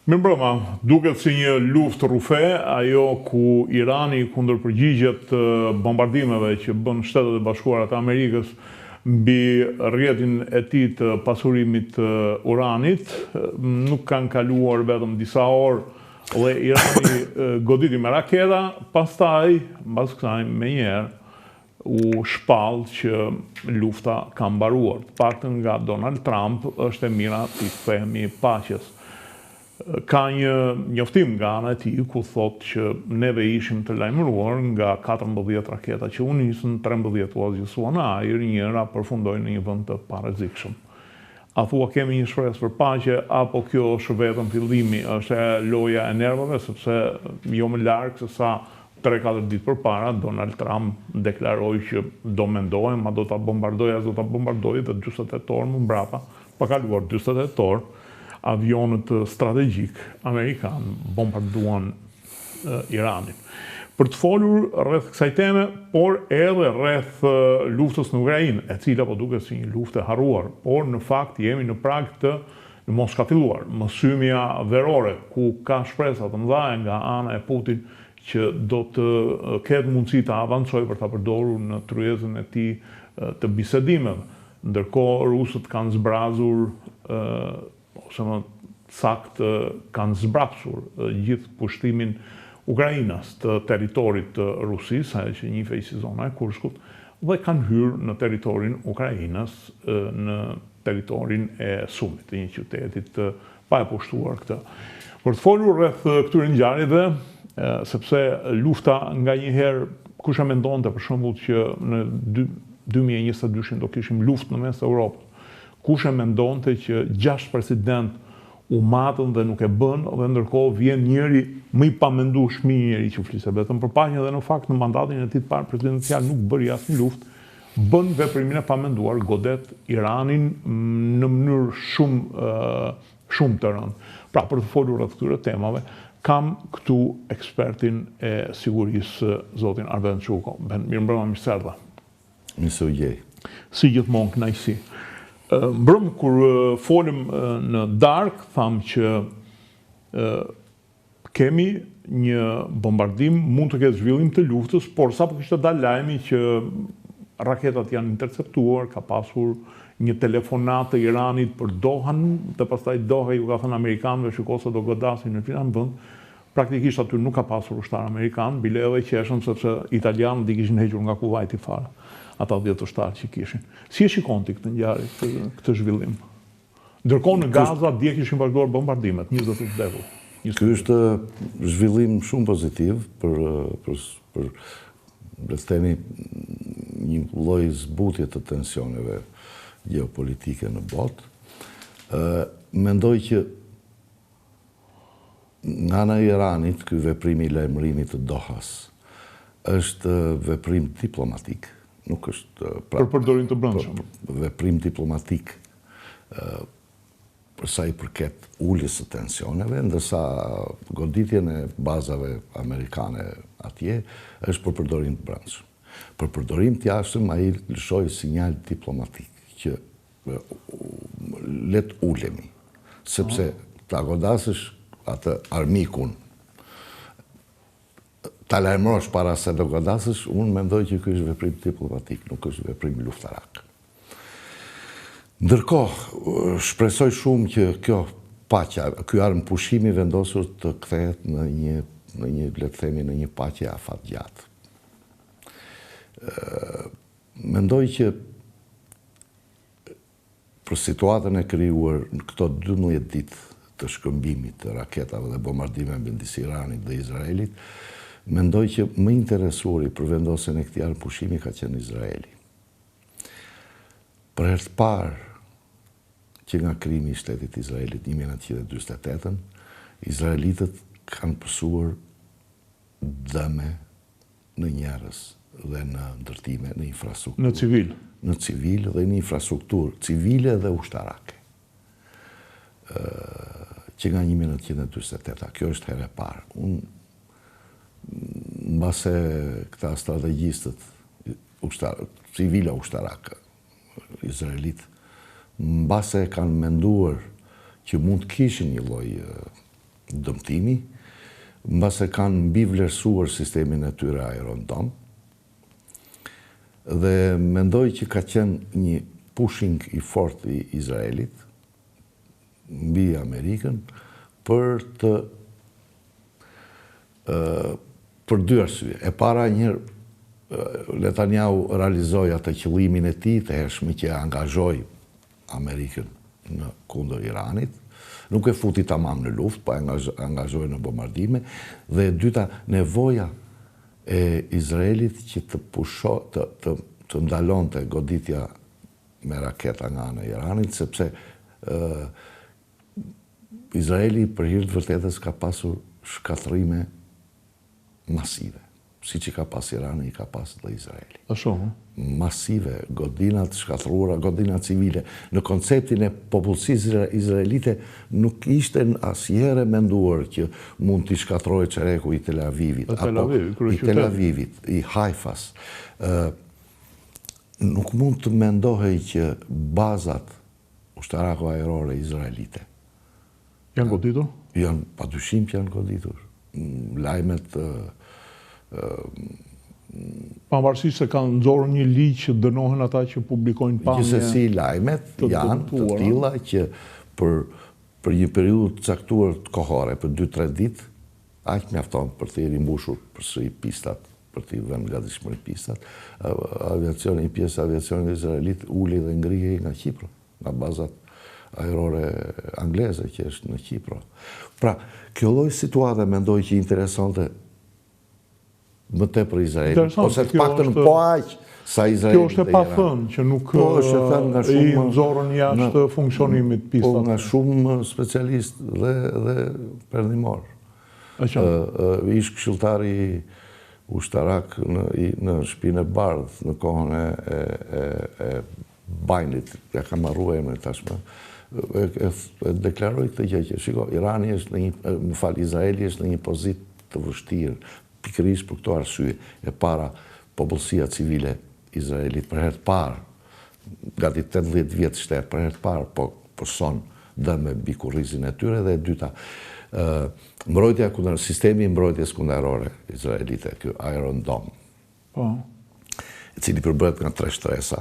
Mirëmbrëma, duket si një luftë rrufe, ajo ku Irani kundërpërgjigjet bombardimeve që bën Shtetet e Bashkuara të Amerikës mbi rrjetin e tij të pasurimit të uranit. Nuk kanë kaluar vetëm disa orë dhe Irani goditi me raketa, pastaj, mbas kësaj, menjëherë u shpall që lufta ka mbaruar. Të paktën nga Donald Trump është e mira t'i kthehemi paqes. Ka një njoftim nga ana e tij ku thotë që neve ishim të lajmëruar nga 14 raketa që u nisën, 13 u asgjësuan në ajër, njëra përfundoi në një vend të parrezikshëm. A thua kemi një shpresë për paqe apo kjo është vetëm fillimi, është loja e nervave sepse jo më larg se sa Tre-katër ditë përpara, Donald Trump deklaroi që do mendohem a do ta bombardoj a s'do ta bombardoj dhe 48 orë më mbrapa, pa kaluar 48 orë, avionët strategjikë amerikanë bombarduan Iranin. Për të folur rreth kësaj teme, por edhe rreth luftës në Ukrainë, e cila po duket si një luftë e harruar, por në fakt jemi në prag të në mos ka filluar mësymja verore, ku ka shpresa të mëdha nga ana e Putin që do të ketë mundësi të avancojë për ta përdorur në tryezën e tij të bisedimeve. Ndërkohë rusët kanë zbrazur ose më saktë kanë zbrapsur gjithë pushtimin ukrainas të territorit të Rusisë, ajo që njihej si zona e Kurskut, dhe kanë hyrë në territorin ukrainas në territorin e Sumit, të një qytetit pa e pushtuar këtë. Për të folur rreth këtyre ngjarjeve, sepse lufta nganjëherë, kush e mendonte për shembull që në 2022-shin do kishim luftë në mes të Europës, kush e mendonte që 6 presidentë u matën dhe nuk e bënë dhe ndërkohë vjen njëri më i pamendueshmi njeri që fliste vetëm për paqen dhe në fakt në mandatin e tij të parë presidencial nuk bëri asnjë luftë, bën veprimin e pamenduar, godet Iranin në mënyrë shumë shumë të rëndë. Pra, për të folur rreth këtyre temave, kam këtu ekspertin e sigurisë, zotin Arben Çuko. Ben, mirëmbrëma, mirë se erdhe. Mirë se u gjej. Si gjithmonë kënaqësi. Mbrëm kur folëm në darkë, thamë që Kemi një bombardim, mund të ketë zhvillim të luftës, por sapo kishte dalë lajmi që raketat janë interceptuar, ka pasur një telefonatë të Iranit për Dohan dhe pastaj Doha ju ka thënë amerikanëve shiko se do godasin në filan vend. Praktikisht aty nuk ka pasur ushtarë amerikanë, bile edhe qeshën sepse italianët i kishin hequr nga Kuvajti fare ata 10 ushtarë që kishin. Si e shikon ti këtë ngjarje, këtë, këtë zhvillim? Ndërkohë në Gaza dje kishin vazhduar bombardimet, 20 të vdekur. Ky është zhvillim shumë pozitiv për për për le të themi një lloj zbutje të tensioneve gjeopolitike në botë. Ë mendoj që nga ana e Iranit ky veprim i lajmërimit të Dohas është veprim diplomatik, nuk është pra, për përdorim të brendshëm. Veprim diplomatik për sa i përket uljes së tensioneve, ndërsa goditjen e bazave amerikane atje është për përdorim të brendshëm. Për përdorim të jashtëm ai lëshoi sinjal diplomatik që le të ulemi, sepse ta godasësh atë armikun, ta lajmërosh para se do godasësh, unë mendoj që ky është veprim diplomatik, nuk është veprim luftarak. Ndërkohë, shpresoj shumë që kjo paqja, ky armëpushim i vendosur të kthehet në një, në një, le të themi, në një paqe afatgjatë. Mendoj që për situatën e krijuar në këto 12 ditë të shkëmbimit të raketave dhe bombardimeve midis Iranit dhe Izraelit, mendoj që më i interesuari për vendosjen e këtij armëpushimi ka qenë Izraeli. Për herë të parë që nga krijimi i shtetit të Izraelit 1948-ën, izraelitët kanë pësuar dëme në njerëz dhe në ndërtime, në infrastrukturë. Në civil. Në civil dhe në infrastrukturë civile dhe ushtarake. Që nga 1948-a, kjo është hera e parë. Unë, mbase këta strategjistët ushtar, civila ushtarakë, izraelitë, mbase kanë menduar që mund të kishin një lloj. dëmtimi, mbase kanë mbivlerësuar sistemin e tyre Iron Dome, dhe mendoj që ka qenë një pushing i fortë i Izraelit mbi Amerikën për të për dy arsye. E para njëherë Netanyahu realizoi atë qëllimin e tij të hershme që e angazhoi Amerikën në kundër Iranit, nuk e futi tamam në luftë, po e angazhoi në bombardime, dhe e dyta, nevoja e Izraelit që të pusho, të, të, të ndalonte goditja me raketa nga ana e Iranit, sepse ë Izraeli për hir të vërtetës ka pasur shkatërrime masive. Siç i ka pas Irani, i ka pas dhe Izraeli. Ashtu, ëh? Masive, godina të shkatërruara, godina civile. Në konceptin e popullsisë izraelite nuk ishte asnjëherë e menduar që mund t'i shkatërrojë çereku i Tel Avivit, apo i Tel Avivit, i Haifas. Ë nuk mund të mendohej që bazat ushtarako-ajrore izraelite Janë goditur? Janë, pa dyshim që janë goditur. Lajmet... Pavarësisht se kanë nxorur një ligj që dënohen ata që publikojnë pamje Gjithsesi lajmet janë të tilla që për për një periudhë të caktuar kohore, për 2-3 ditë, aq mjafton për t'i rimbushur përsëri pistat, për t'i vënë në gatishmëri pistat. Aviacioni, një pjesë e aviacionit izraelit ulej dhe ngrihej nga Qipro. nga bazat ajrore angleze që është në Qipro. Pra, kjo lloj situate mendoj që interesonte më tepër Izraelin, ose të paktën po aq sa Izraeli. Kjo është e pathënë që nuk po, është e thënë nga shumë i nxorën jashtë funksionimit pistat. Po nga shumë specialistë dhe dhe perëndimorë. Ish këshilltari ushtarak në në Shtëpinë e Bardhë në kohën e e e Bidenit, ia kam harru emrin tashmë, e, e, e deklaroi këtë gjë që, shiko, Irani është në një, më fal, Izraeli është në një pozitë të vështirë, pikërisht për këto arsye. E para, popullsia civile izraelite për herë të parë, gati 80 vjet shtet, për herë të parë po pëson dëme mbi kurrizin e tyre dhe e dyta, ë mbrojtja kundër sistemi i mbrojtjes kundërajrore izraelite, ky Iron Dome, Po. I cili përbëhet nga tre shtresa.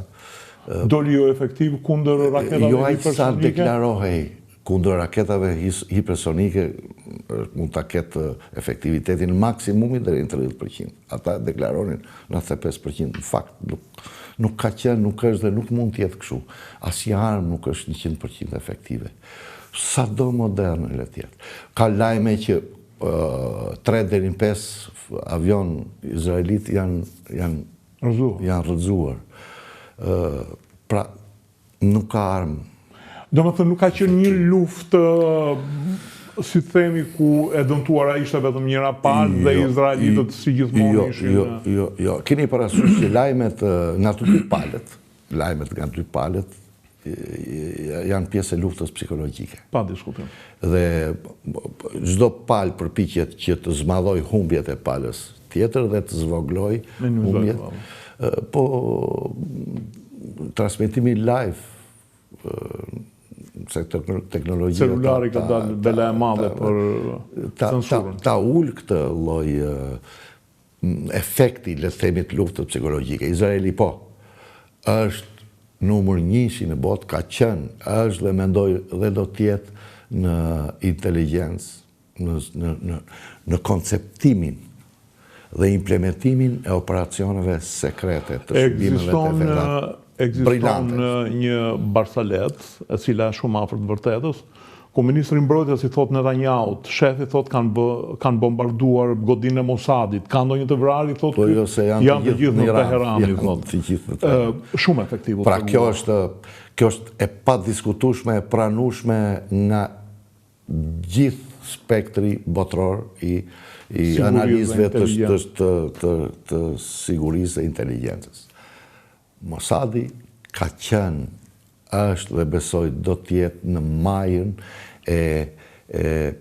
Doli jo efektiv kundër raketave jo aq sa deklarohej kundër raketave hipersonike mund ta ketë efektivitetin maksimumi deri në 30%. Ata deklaronin 95%. Në fakt nuk nuk ka qenë, nuk është dhe nuk mund të jetë kështu. Asnjë armë nuk është 100% efektive. Sado moderne le të jetë. Ka lajme që 3 deri në 5 avionë izraelitë janë janë rrëzuar. Janë rrëzuar. Ë pra nuk ka armë. Domethënë nuk ka qenë një luftë si të themi ku e dëmtuara ishte vetëm njëra palë dhe jo, izraelitët si gjithmonë jo, ishin. Jo, jo, jo. Keni parasysh që lajmet nga të dy palët, lajmet nga dy palët janë pjesë e luftës psikologjike. Pa diskutim. Dhe çdo palë përpiqet që të zmadhojë humbjet e palës tjetër dhe të zvoglojë humbjet. Po transmetimi live se teknologjia celulari ka dalë bela e madhe për censurën. Ta ul këtë lloj efekti, le të themi, të luftës psikologjike. Izraeli po, është numër njëshi në botë, ka qenë, është dhe mendoj dhe do të jetë në inteligjencë, në, në, në, në konceptimin dhe implementimin e operacioneve sekrete të shërbimeve të veta. Ekziston një barsaletë, e cila është shumë afër të vërtetës, Ku ministri i mbrojtjes i thotë Netanyahut, shefi thotë kanë bë, kanë bombarduar godinën e Mossadit, ka ndonjë të vrarë i thotë po jo, se janë, janë të gjithë në Teheran, i thotë. Të gjithë në Teheran. Shumë efektiv. Pra kjo është kjo është e padiskutueshme, e pranueshme nga gjithë spektri botëror i i analistëve të të të të, të sigurisë dhe inteligjencës. Mossadi ka qenë është dhe besoj do të jetë në majën e e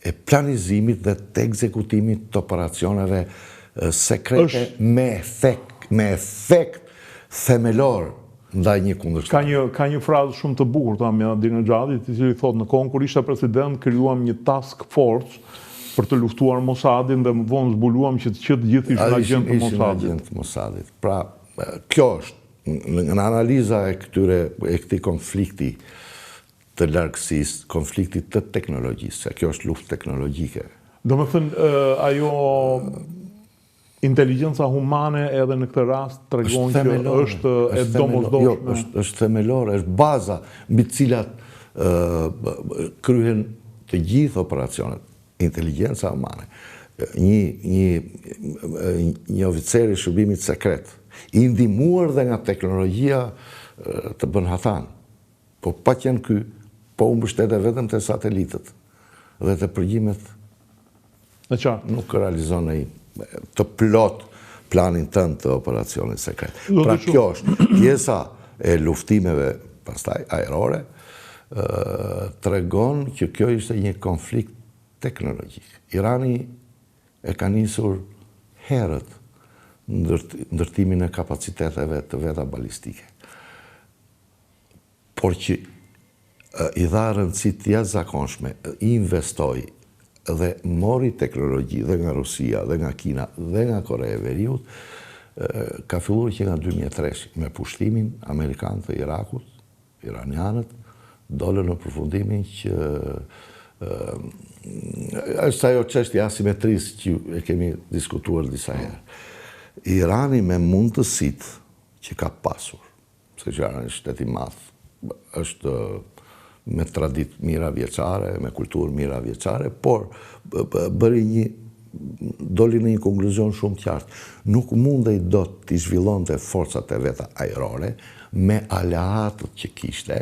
e planizimit dhe të ekzekutimit të operacioneve sekrete me efekt me efekt themelor. ndaj një kundërshtari. Ka një ka një frazë shumë të bukur të Ahmadinejadit, i cili thotë në kohën kur isha president krijuam një task force për të luftuar Mossadin dhe më vonë zbuluam që që të gjithë ishin agjentë të Mossadit. Ishin agjentë të Mossadit. Pra, kjo është në analiza e këtyre e këtij konflikti të largësisë, konfliktit të teknologjisë, se kjo është luftë teknologjike. Domethënë, ajo Inteligjenca humane edhe në këtë rast tregon që është e domosdoshme. Jo, është është themelore, është baza mbi të cilat kryhen të gjithë operacionet. Inteligjenca humane. Një një një oficer i shërbimit sekret, i ndihmuar dhe nga teknologjia të bën hatanë. Po pa qenë ky, po u mbështete vetëm te satelitët dhe te përgjimet E qartë. Nuk realizon ai të plotë planin tënd të operacionit sekret. Pra kjo është pjesa e luftimeve pastaj ajrore, tregon që kjo ishte një konflikt teknologjik. Irani e ka nisur herët ndërtimin e kapaciteteve të veta balistike. por që i dha rëndësi të jashtëzakonshme, investoi dhe mori teknologji dhe nga Rusia, dhe nga Kina, dhe nga Koreja e Veriut, ka filluar që nga 2003 me pushtimin amerikan të Irakut, iranianët dolën në përfundimin që është ajo çështja e asimetrisë që e kemi diskutuar disa herë. Irani me mundësitë që ka pasur, Se që Irani është shtet i madh, është me traditë mijëravjeçare, me kulturë mijëravjeçare, por bëri një doli në një konkluzion shumë të qartë. Nuk mundej dot t'i zhvillonte forcat e veta ajrore me aleatët që kishte,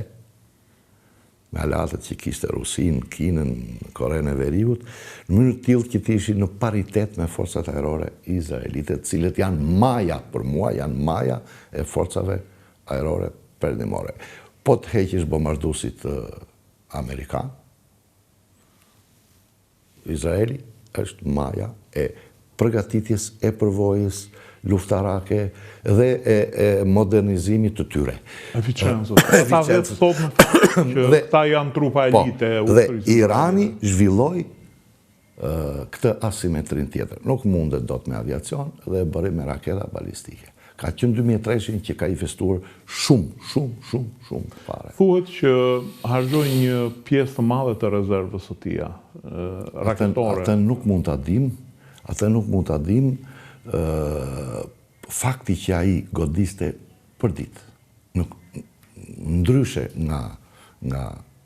me aleatët që kishte Rusinë, Kinën, Korenë e Veriut, në mënyrë të tillë që të ishin në paritet me forcat ajrore izraelite, të cilët janë maja për mua, janë maja e forcave ajrore perëndimore. Po të heqësh bombarduesit amerikanë, Izraeli është maja e përgatitjes, e përvojës luftarake dhe e e modernizimit të tyre. Eficiencës. Ata vetë thotë në fakt që këta janë trupa po, elite e ushtrisë. Dhe Irani zhvilloi këtë asimetrinë tjetër. Nuk mundet dot me aviacion dhe e bëri me raketa balistike. Ka qenë 2003-shin që ka investuar shumë, shumë, shumë, shumë pare. Thuhet që harxhoi një pjesë të madhe të rezervës së tija raketore. Atë nuk mund ta dimë, atë nuk mund ta dimë, fakti që ai godiste për ditë, nuk ndryshe nga nga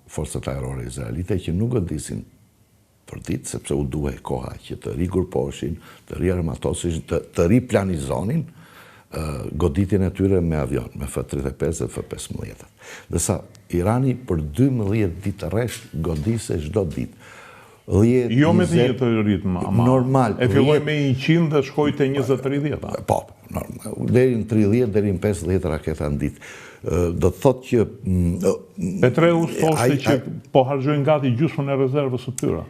forcat ajrore izraelite që nuk godisin për ditë, sepse u duhej koha që të rigrupoheshin, të riarmatoseshin, të, të riplanizonin goditjen e tyre me avion, me F-35 dhe F-15. Ndërsa Irani për 12 ditë rresht godiste çdo ditë. 10, jo me të njëjtin ritëm, ama. Normal. E filloi me 100 dhe shkoi te 20-30. Po, normal. Deri në 30, deri në 50 raketa në ditë. Do të thotë që... Mm, Petraeus thoshte që po harxhojnë gati gjysmën e rezervës së tyre.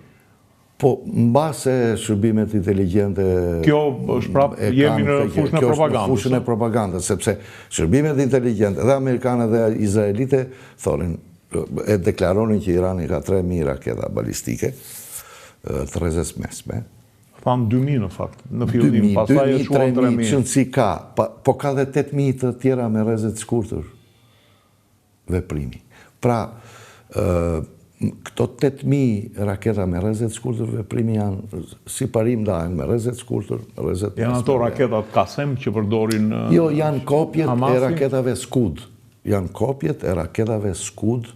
Po, mbase shërbimet inteligjente... Kjo është prapë, jemi në fushën e propagandës. Kjo është në fushën e propagandës, sepse shërbimet inteligjente dhe amerikane dhe izraelite thonin, e deklaronin që Irani ka 3.000 raketa balistike, të rrezes mesme. Thanë 2.000 në fakt, në fillim, pastaj e çuan 3.000. 3.000, si ka, po ka dhe 8.000 të tjera me rreze të shkurtër veprimi. Pra, këto 8.000 raketa me rreze të shkurtër veprimi janë, si parim ndahen me rreze të shkurtër, rreze të mesme. Janë ato raketat Kasem që përdorin Jo, janë kopjet e raketave Scud. Janë kopjet e raketave Scud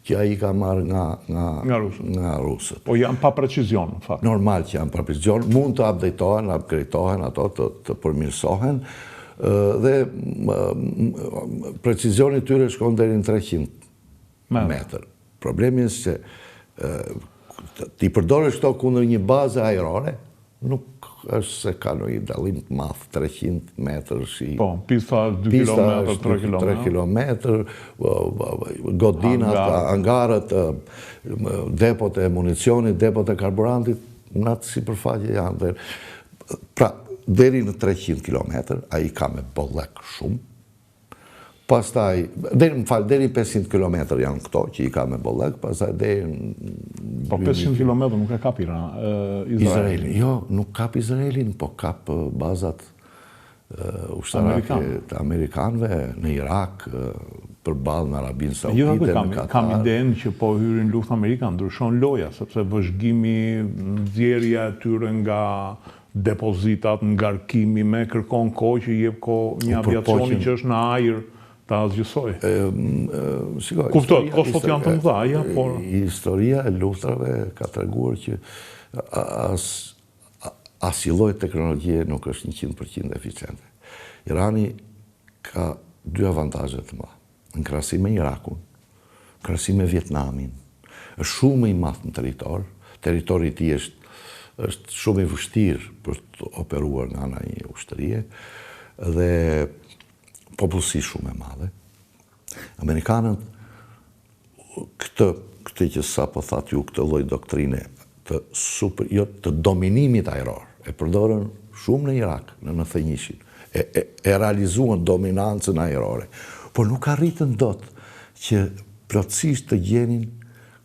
që ai ka marrë nga nga nga rusët. Nga rusët. Po janë pa precizion në fakt. Normal që janë pa precizion, mund të update-ohen, upgrade-ohen ato të të përmirësohen dhe precizioni i tyre shkon deri në 300 metër. Problemi është se t'i përdorësh këto kundër një baze ajrore, nuk është se ka ndonjë dallim të madh, 300 metër si... Po, pista është 2 km, 3 km. 3 km, godinat, hangarët, depot e municionit, depot e karburantit, në atë sipërfaqe janë. Dhe, pra, deri në 300 km, ai ka me bollëk shumë, Pastaj, deri, më fal, deri 500 kilometër janë këto që i ka me bollëk, pastaj deri në Po 500 kilometër nuk e kap Iran, Izraelin. Izraelin. Jo, nuk kap Izraelin, po kap bazat ushtarake të amerikanëve në Irak, përballë në Arabinë Saudite, në Katar. Kam idenë që po hyri në luftë Amerika, ndryshon loja, sepse vëzhgimi, nxjerrja e tyre nga Depozitat, ngarkimi me kërkon kohë që i jep kohë një aviacioni që është në ajër ta asgjësojë. Kuptohet, kostot janë të mëdha, por Historia e luftërave ka treguar që as asnjë lloj teknologjie nuk është 100% eficiente. Irani ka dy avantazhe të mëdha. Në krahasim me Irakun, në krahasim me Vietnamin, është shumë më i madh në territor, territori i tij është është shumë i vështirë për të operuar nga ana e një ushtrie dhe popullsi shumë e madhe. Amerikanët këtë këtë që sapo thatë ju, këtë lloj doktrine të super, jo, të dominimit ajror, e përdorën shumë në Irak, në 91-shin, e, e, e realizuan dominancën ajrore, por nuk arritën dot që plotësisht të gjenin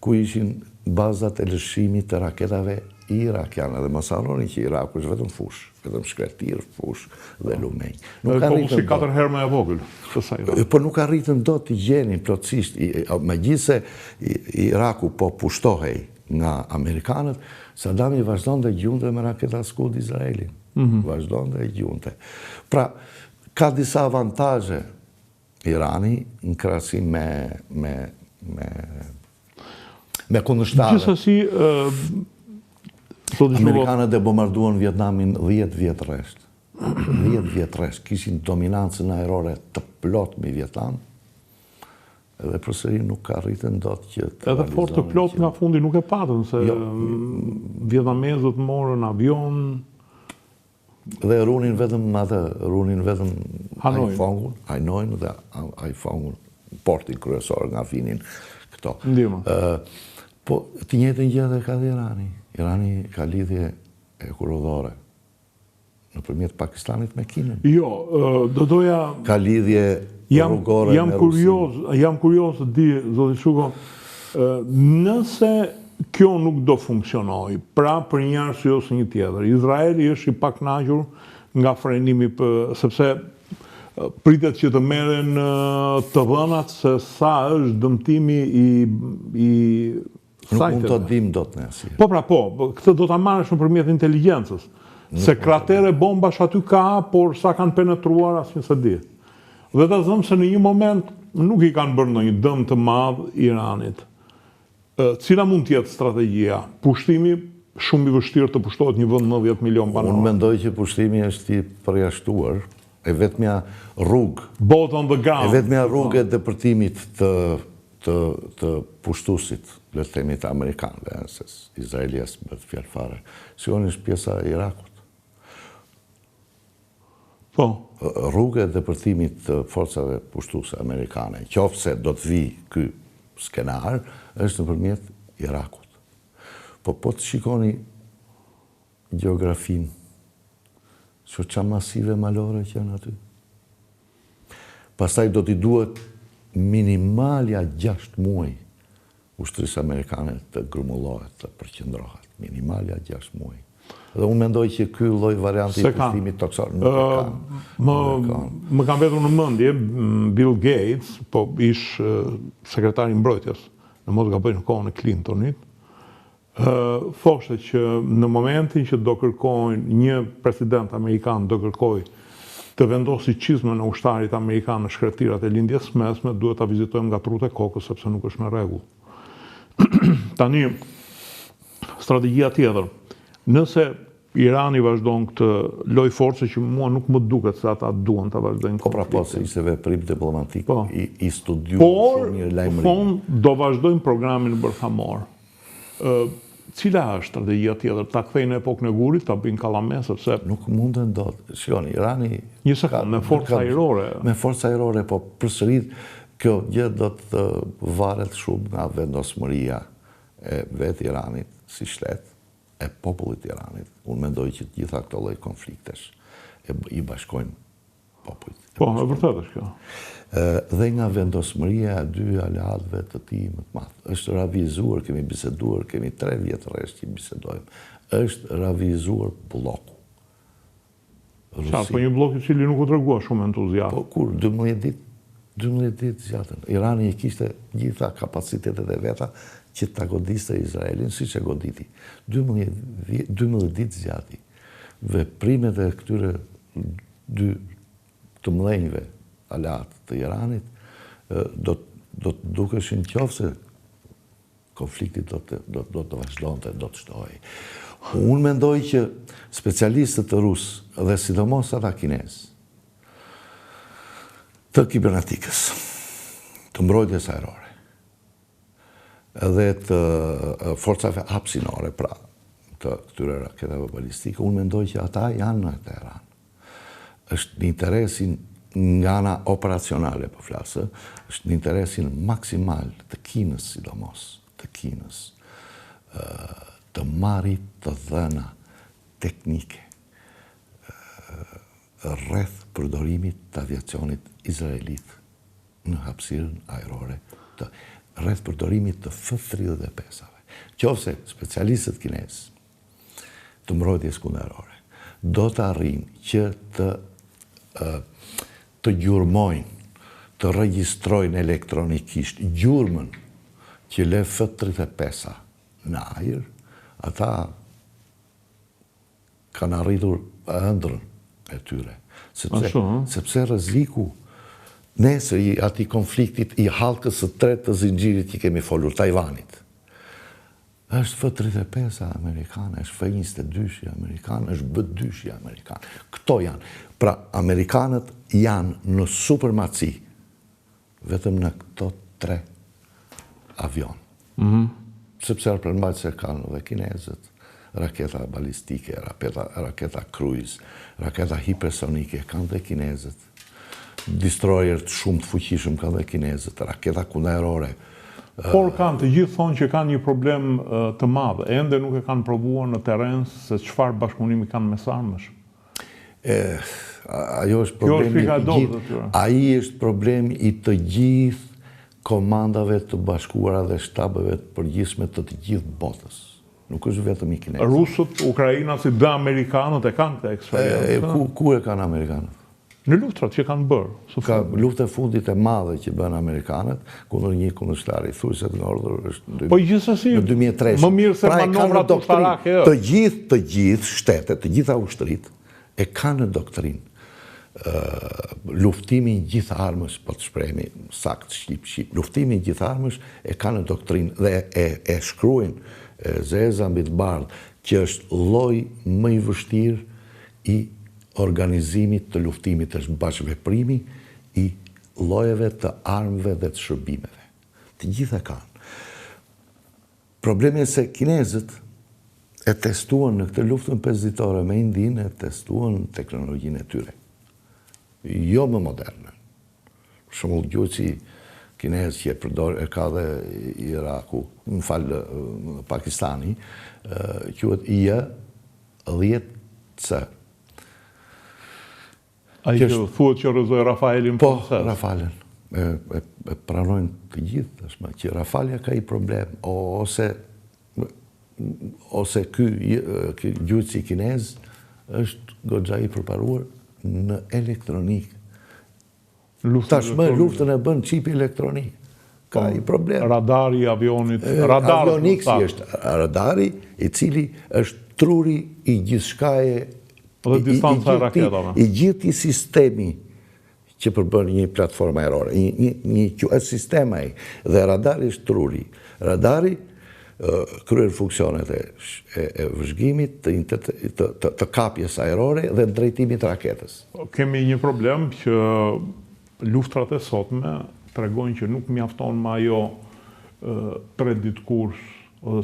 ku ishin bazat e lëshimit të raketave irakiane. Dhe mos harroni që Iraku është vetëm fushë, vetëm shkretirë, fushë dhe lumenj. Nuk arritën popullsi katër herë më e vogël se sa Iraku. Po nuk arritën dot të gjenin plotësisht, megjithëse Iraku po pushtohej nga amerikanët, Saddami vazhdonte gjunte me raketa Scud Izraelin. Mm -hmm. Vazhdonte gjunte. Pra, ka disa avantazhe Irani në krahasim me me me me kundërshtarët. Gjithsesi, ë Amerikanët e bombarduan Vietnamin 10 vjet rresht. 10 vjet rresht kishin dominancën ajrore të plotë mbi Vietnam. Edhe përsëri nuk arritën dot që të Edhe fort të plotë nga fundi nuk e patën se jo. vietnamezët morën avion dhe runin vetëm atë, runin vetëm Haifongun, Hanoin dhe Haifongun, portin kryesor nga vinin këto. Ndihmë. Po të njëjtën gjë dhe ka dhe Irani. Irani ka lidhje hekurudhore nëpërmjet Pakistanit me Kinën. Jo, do doja ka lidhje rrugore jam me kurioz, jam kurioz të di, zoti Shuko, nëse kjo nuk do funksionojë, pra për një arsye ose një tjetër, Izraeli është i pakënaqur nga frenimi për, sepse pritet që të merren të dhënat se sa është dëmtimi i i Nuk mund të dim dot ne si. Po pra po, këtë do ta marrësh nëpërmjet inteligjencës. Se kratere bombash aty ka, por sa kanë penetruar asnjë s'e di. Dhe ta zëmë se në një moment nuk i kanë bërë ndonjë dëm të madh Iranit. Cila mund të jetë strategjia? Pushtimi, shumë i vështirë të pushtohet një vend 90 milion banorë. Unë mendoj që pushtimi është i përjashtuar. E vetmja rrugë, Boots on the ground. E vetmja rrugë e depërtimit të të të pushtuesit, le të themi të amerikanëve, se Izraeli as bëhet fjalë fare. Shikoni është pjesa e Irakut. Po. Rruga e depërtimit të forcave pushtuese amerikane, qoftë se do të vijë ky skenar, është nëpërmjet Irakut. Po po të shikoni gjeografinë, që ça masive malore që janë aty. Pastaj do t'i duhet minimalja 6 muaj ushtrisë amerikane të grumullohet, të përqendrohet. Minimalja 6 muaj. Dhe unë mendoj që ky lloj varianti i pushtimit tokësor nuk e ka. Më më ka mbetur në mendje Bill Gates, po ish sekretari i mbrojtjes, në mos gaboj në kohën e Clintonit, thoshte që në momentin që do kërkojnë një president amerikan do kërkojë të vendosi çizmën e ushtarit amerikan në shkretirat e Lindjes së Mesme, duhet ta vizitojmë nga trutë e kokës sepse nuk është në rregull. Tani strategjia tjetër, nëse Irani vazhdon këtë lojë force që mua nuk më duket se ata duan ta vazhdojnë konfliktin. Po pra po, se ishte veprim diplomatik po. i, i studiuar shumë mirë lajmërim. Por, thonë, do vazhdojnë programin bërthamor. Ë cila është strategjia tjetër? Ta kthejnë në epokën e gurit, ta bëjnë kallame sepse nuk munden dot. Shikoni, Irani një sekondë me forcë ajrore. Me forcë ajrore, po përsëri kjo gjë do të varet shumë nga vendosmëria e vetë Iranit si shtet, e popullit të Iranit. Unë mendoj që të gjitha këto lloj konfliktesh e i bashkojnë. Popujt. Po, e vërtetë është kjo. Dhe nga vendosmëria e dy aleatëve të tij më të madh. Është ravijëzuar, kemi biseduar, kemi tre vjet rresht që bisedojmë. Është ravijëzuar blloku. Rusi. Po një bllok i cili nuk u tregua shumë entuziast. Po kur 12 ditë, 12 ditë zgjatën. Irani i kishte gjitha kapacitetet e veta që ta godiste Izraelin siç e goditi. 12 12 ditë zgjati. Veprimet e këtyre dy të mëdhenjve aleatë të Iranit do do të dukeshin qoftë se konflikti do të do do të vazhdonte, do të shtohej. Unë mendoj që specialistët rusë dhe sidomos ata kinezë të kibernetikës, të mbrojtjes ajrore, dhe të forcave hapësinore, pra të këtyre raketave balistike, unë mendoj që ata janë në Teheran. Është në interesin nga ana operacionale, po flas, është në interesin maksimal të Kinës, sidomos, të Kinës, të marri të dhëna teknike rreth përdorimit të aviacionit izraelit në hapësirën ajrore të rreth përdorimit të F-35-ave. Qoftë se specialistët kinezë të mbrojtjes kundërajrore do të arrijnë që të të gjurmojnë, të regjistrojnë elektronikisht gjurmën që le F-35-a në ajër, ata kanë arritur ëndrrën e tyre. Sepse, sepse rreziku nesër i atij konfliktit i hallkës së tretë të zinxhirit që kemi folur, Tajvanit, është F-35 amerikane, është F-22 amerikan, është B-2 amerikan. Këto janë. Pra, amerikanët janë në supremaci Vetëm në këto tre avionë. Mhm. Sepse armëmbajtëse kanë dhe kinezët, raketa balistike, raketa, raketa cruise, raketa hipersonike kanë dhe kinezët. Destroyer shumë të fuqishëm kanë dhe kinezët, raketa kundërajrore. Por kanë, të gjithë thonë që kanë një problem të madh, ende nuk e kanë provuar në terren se çfarë bashkëpunimi kanë mes armësh. E, ajo është problemi i të gjithë, ai është problemi i të gjithë komandave të bashkuara dhe shtabeve të përgjithshme të të gjithë botës. Nuk është vetëm i kinezëve. Rusët, ukrainasit dhe amerikanët e kanë këtë eksperiencë. Ku, ku e kanë amerikanët? Në luftrat që kanë bërë. Ka lufta e fundit e madhe që bënë amerikanët, kundër një kundërshtari, thuajse të ngordhur është në po gjithsesi, në 2003. Më mirë se pra manovrat ushtarake. Të gjithë, të gjithë shtetet, të gjitha ushtritë e kanë në doktrinë luftimi gjitharmësh, po të shprehemi saktë shqip shqip, luftimi gjitharmësh e kanë në doktrinë dhe e e shkruajnë e zeza mbi të bardhë që është lloj më i vështirë i organizimit të luftimit është bashkëveprimi i llojeve të armëve dhe të shërbimeve. Të gjitha kanë. Problemi është se kinezët e testuan në këtë luftën pesëditore me Indinë, e testuan teknologjinë e tyre. Jo më moderne. Për shembull, gjuajtësi kinez që e përdor e ka dhe Iraku, më fal Pakistani, quhet I 10C. Ai që thuhet që rrëzoi Rafalin po, francez. Po, Rafalin. E, e, e pranojnë të gjithë tashmë që Rafalja ka një problem ose ose ky ky gjuajtësi kinez është goxha i përparuar në elektronikë. Tashmë luftën e bën çipi elektronik. Ka po, një problem. Radari i avionit, radari. Avionik si është radari i cili është truri i gjithçkaje dhe distanca e raketave. I gjithë sistemi që përbën një platformë ajrore, një një një quhet sistem ai dhe radari është truri. Radari kryen funksionet e e, e vëzhgimit, të, të, të, të kapjes ajrore dhe drejtimit të raketës. Kemi një problem që luftrat e sotme tregojnë që nuk mjafton më ajo tre ditë kurs,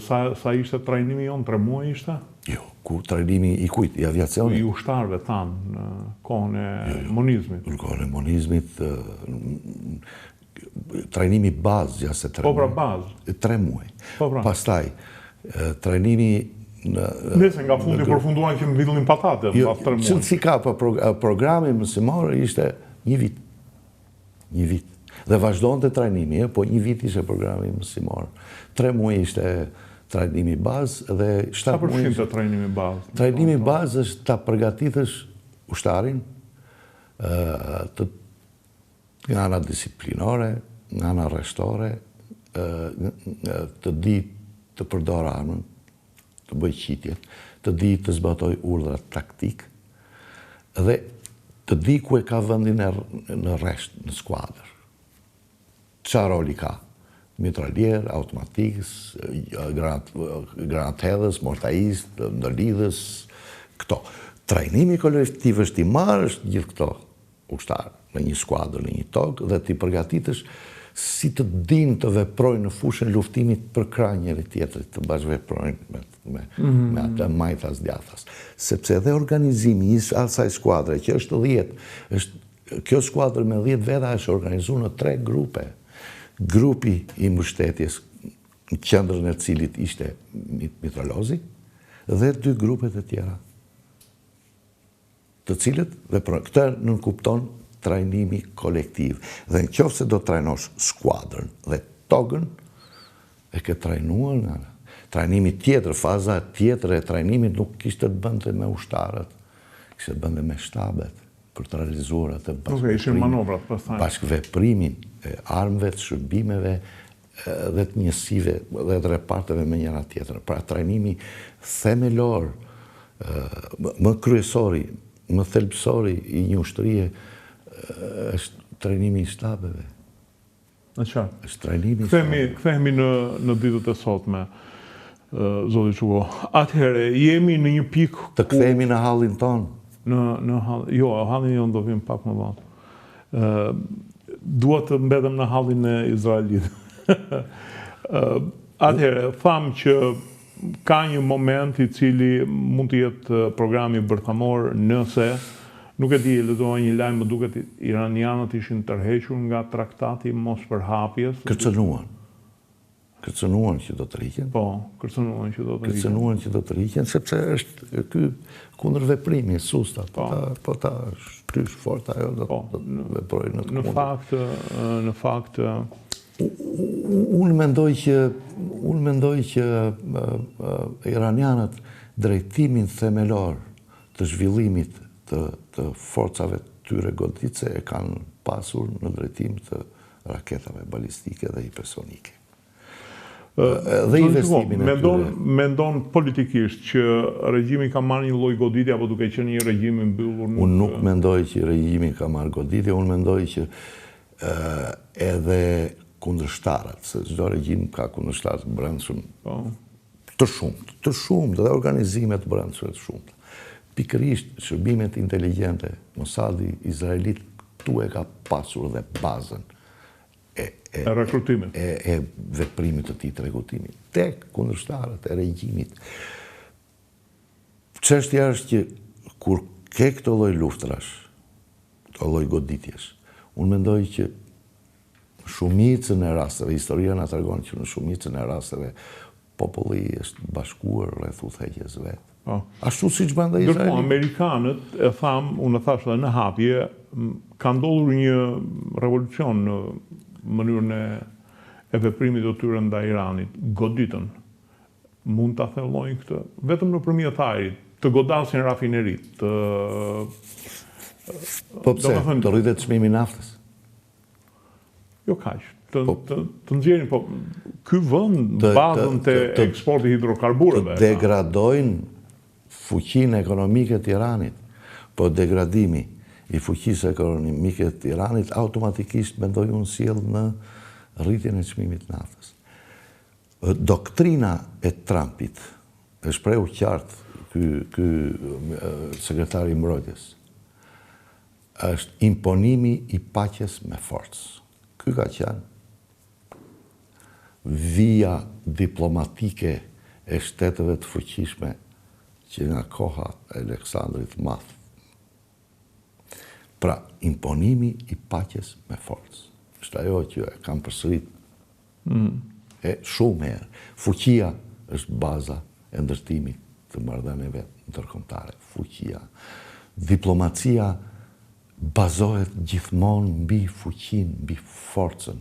sa sa ishte trajnimi jonë, tre muaj ishte? Jo, ku trajnimi i kujt, i aviacionit? I ushtarëve tanë në kohën e jo, jo. monizmit. Në kohën e monizmit, trajnimi bazë, zgjaste tre po, pra, muaj. Po pra bazë. Tre muaj. Po pra. Pastaj, trajnimi Në, Nëse nga fundi përfunduan që mbillnin patate, jo, pas 3 muaj. Si ka, po programi mësimor ishte një vit. Një vit. Dhe vazhdonte trajnimi, po një vit ishte programi mësimor. 3 muaj ishte trajnimi bazë dhe 7 muaj... Sa përfshinte trajnimi bazë? Trajnimi bazë është ta përgatitësh ushtarin, të nga ana disiplinore, nga ana rreshtore, të di të përdorë armën, të bëjë qitjet, të di të zbatojë urdhrat taktikë dhe të di ku e ka vendin në rresht, në skuadër. Ça roli ka? Mitralier, automatik, granathedhës, mortaist, ndërlidhës, këto. Trajnimi kolektiv është t'i marrësh gjithë këto ushtarë në një skuadër, në një tog dhe t'i përgatitësh si të dinë të veprojnë në fushën e luftimit përkrah njëri-tjetrit, të bashkëveprojnë me, me, mm -hmm. me atë majtas djathtas. Sepse edhe organizimi i asaj skuadre që është 10, është kjo skuadër me 10 veta është organizuar në tre grupe. Grupi i mbështetjes në qendrën e cilit ishte mitralozi dhe dy grupet e tjera të cilët veprojnë. Këtë nënkupton trajnimi kolektiv. Dhe në qoftë se do trajnosh skuadrën dhe togën, e ke trajnuar nga ana. Trajnimi tjetër, faza tjetër e trajnimit nuk kishte të bënte me ushtarët, kishte të bënte me shtabet për të realizuar atë bashkëveprimin, bashkëveprimin e armëve, të shërbimeve dhe të njësive dhe të reparteve me njëra tjetrën. Pra trajnimi themelor, më kryesori, më thelbësori i një ushtrie është trajnimi i shtabeve. Në qartë. Është trajnimi i shtabeve. Kthehemi në në ditët e sotme. Zoti Çuko. Atëherë jemi në një pikë ku të kthehemi në hallin tonë. Në në hall, jo, hallin jonë do vim pak më vonë. Ë dua të mbetem në hallin e Izraelit. Ë atëherë thamë që ka një moment i cili mund të jetë programi bërthamor nëse nuk e di, lexova një lajm, më duket iranianët ishin tërhequr nga traktati i mospërhapjes. Kërcënuan. Kërcënuan që do tërhiqen. Po, kërcënuan që do tërhiqen. Kërcënuan që do tërhiqen, sepse është ky kundërveprimi, susta, po, po ta, po ta shtysh fort ajo do, po, do të veprojë në të kundërt. Në fakt, në fakt unë mendoj që unë mendoj që iranianët drejtimin themelor të zhvillimit të të forcave të tyre goditëse e kanë pasur në drejtim të raketave balistike dhe hipersonike. Dhe investimin e tyre. Mendon politikisht që regjimi ka marrë një lloj goditje apo duke qenë një regjim i mbyllur nuk... Unë nuk mendoj që regjimi ka marrë goditje, unë mendoj që edhe kundërshtarët, se çdo regjim ka kundërshtarë të brendshëm, po. të shumtë, të shumtë dhe organizime të brendshme të shumta. Pikërisht shërbimet inteligjente, Mossadi izraelit këtu e ka pasur dhe bazën e e rekrutimit. E, e veprimit të tij të rekrutimit tek kundërshtarët e regjimit. Çështja është që kur ke këto lloj luftrash, këto lloj goditjesh, unë mendoj që shumicën e rasteve, historia na tregon që në shumicën e rasteve Populli është bashkuar rreth udhëheqjes vet. Po. Ashtu siç bën dhe Izraeli. Ndërkohë amerikanët, e thamë, unë e thashë edhe në hapje, ka ndodhur një revolucion në mënyrën e e veprimit të tyre ndaj Iranit. Goditën. Mund ta thellojnë këtë vetëm nëpërmjet ajrit, të godasin rafineritë, të Po pse? Të rritet çmimi i naftës. Jo kaq, të, po, të, të nxjerrin, po ky vend bazën te eksporti i hidrokarbureve. Të degradojnë fuqinë ekonomike të Iranit. Po degradimi i fuqisë ekonomike të Iranit automatikisht mendoj unë sjell në rritjen e çmimit të naftës. Doktrina e Trumpit e shprehu qartë ky ky sekretari i mbrojtjes. Është imponimi i paqes me forcë. Ky ka qenë vija diplomatike e shteteve të fuqishme që nga koha e Aleksandrit të Madh. Pra, imponimi i paqes me forcë. Është ajo që e kam përsërit mm. e shumë herë. Fuqia është baza e ndërtimit. të marrëdhënieve ndërkombëtare, fuqia. Diplomacia bazohet gjithmonë mbi fuqinë, mbi forcën.